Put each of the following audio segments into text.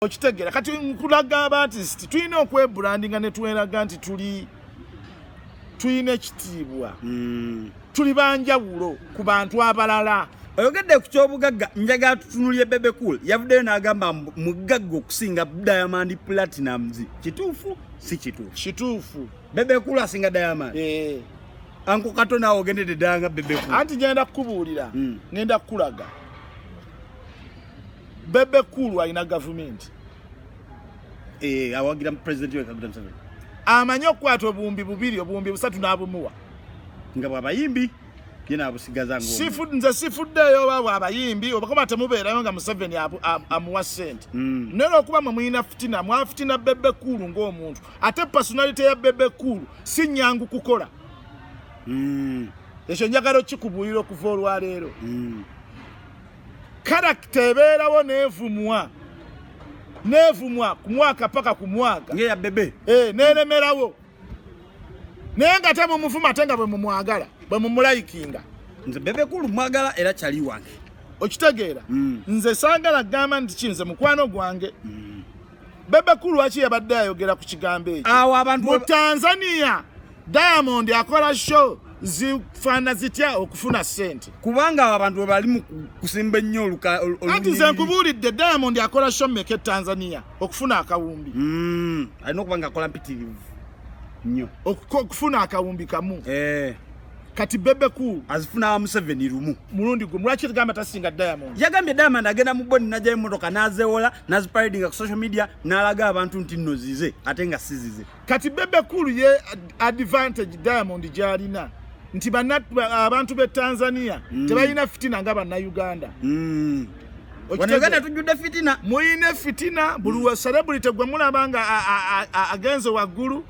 Okitegeera? Kati nkulaga aba artist tulina okwebrandinga ne tweraga nti tuli tulina ekitiibwa, tuli banjawulo ku bantu abalala. Oyogedde ku kyobugagga, njagala tutunulye Bebe Cool. Yavuddeyo n'agamba mbu mugagga okusinga Diamond Platnumz. Kituufu, si kituufu? Kituufu. Bebe Cool asinga Diamond? Eh. Anko Kato, naawe ogendedde ddala nga Bebe Cool. Anti ngenda kukubuulira, ngenda kukulaga. Bebe Cool alina gavumenti. Eh, awagira president we Kaguta Museveni. Amanyi okukwata obuwumbi bubiri, obuwumbi busatu, n'abumuwa. Nga bw'abayimbi, ye n'abusigaza nga Nze sifuddeeyo oba bwabayimbi oba kuba temubeerayo nga Museveni amuwa ssente. Naye olwokuba mwe mulina fitina, mwafitina Bebe Cool ng'omuntu, ate personality ya Bebe Cool si nyangu kukola. Ekyo njagala okikubuulira okuva olwaleero. Character ebeerawo neevumwa neevumwa ku mwaka paka ku mwaka. Ng'eya Bebe. Eh, neeremerawo, naye nga temumuvuma, ate nga bwe mumwagala, bwe mumulayikinga. Nze Bebe Cool mwagala era kyali wange. Okitegeera? Nze saagala kugamba nti kinze mukwano gwange. Bebe Cool lwaki yabadde ayogera ku kigambo ekyo? Awo abantu Mu Tanzania Diamond akola show zifaana zitya okufuna ssente? Kubanga awo abantu bwe bali mu kusimba ennyo Anti nze olunyiriri. nkubuulidde, Diamond akola show mmeka e Tanzania okufuna akawumbi? Alina okuba nga akola mpitirivu nnyo. Okufuna akawumbi kamu. Eh, Kati Bebe Cool azifuna wa Museveni lumu. Mulundi gwe, lwaki tugamba tasinga Diamond? Yagambye Diamond agenda mu boni najjayo emmotoka n'azeewola, n'aziparadinga ku social media, n'alaga abantu nti nno zize, ate nga si zize. Kati Bebe Cool ye advantage Diamond gy'alina nti abantu b'e Tanzania tebalina fitina nga Bannayuganda. Wano Uganda tujjudde fitina. Muyina fitina buli wa celebrity gwe mulaba nga agenze waggulu,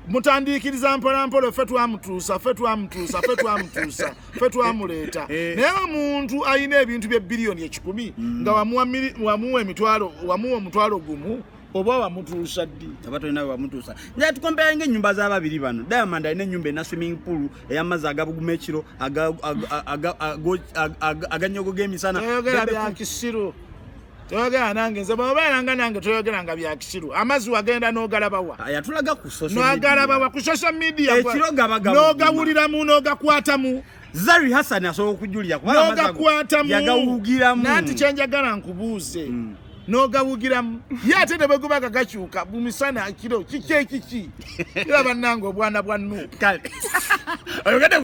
mutandiikiriza mpolampola, ffe twamutuusa, ffe twamutuusa, ffe twamutuusa, ffe twamuleeta. Eh. Naye omuntu alina ebintu bye 100 billion nga wamuwa emitwalo, wamuwa 10,000, oba wamutuusa ddi? Aba tolina we wamutuusa. Nja tukomparinga ennyumba z'ababiri bano. Diamond alina ennyumba ena swimming pool ey'amazzi agabuguma ekiro, aganyogoga emisana. Toyogera Bebe bya kisiru, toyogera nange. Nze bwobeeranga nange toyogeranga bya kisiru. Amazzi wagenda n'ogalabawa? Ah, yatulaga ku social media. N'ogalabawa ku social media? Ekiro gaba gabuguma. N'ogawuliramu, n'ogakwatamu. Zari Hassan asobola okujulira kubanga amazzi ago N'ogakwatamu. yagawugiramu. Nanti kyenjagala nkubuuze, n'ogawugiramu ye, ate ne bwe guba gakyuka mu misana, kiro kiki ekiki? Era bannange, obwana bwa Nuupu. Kale oyogedde.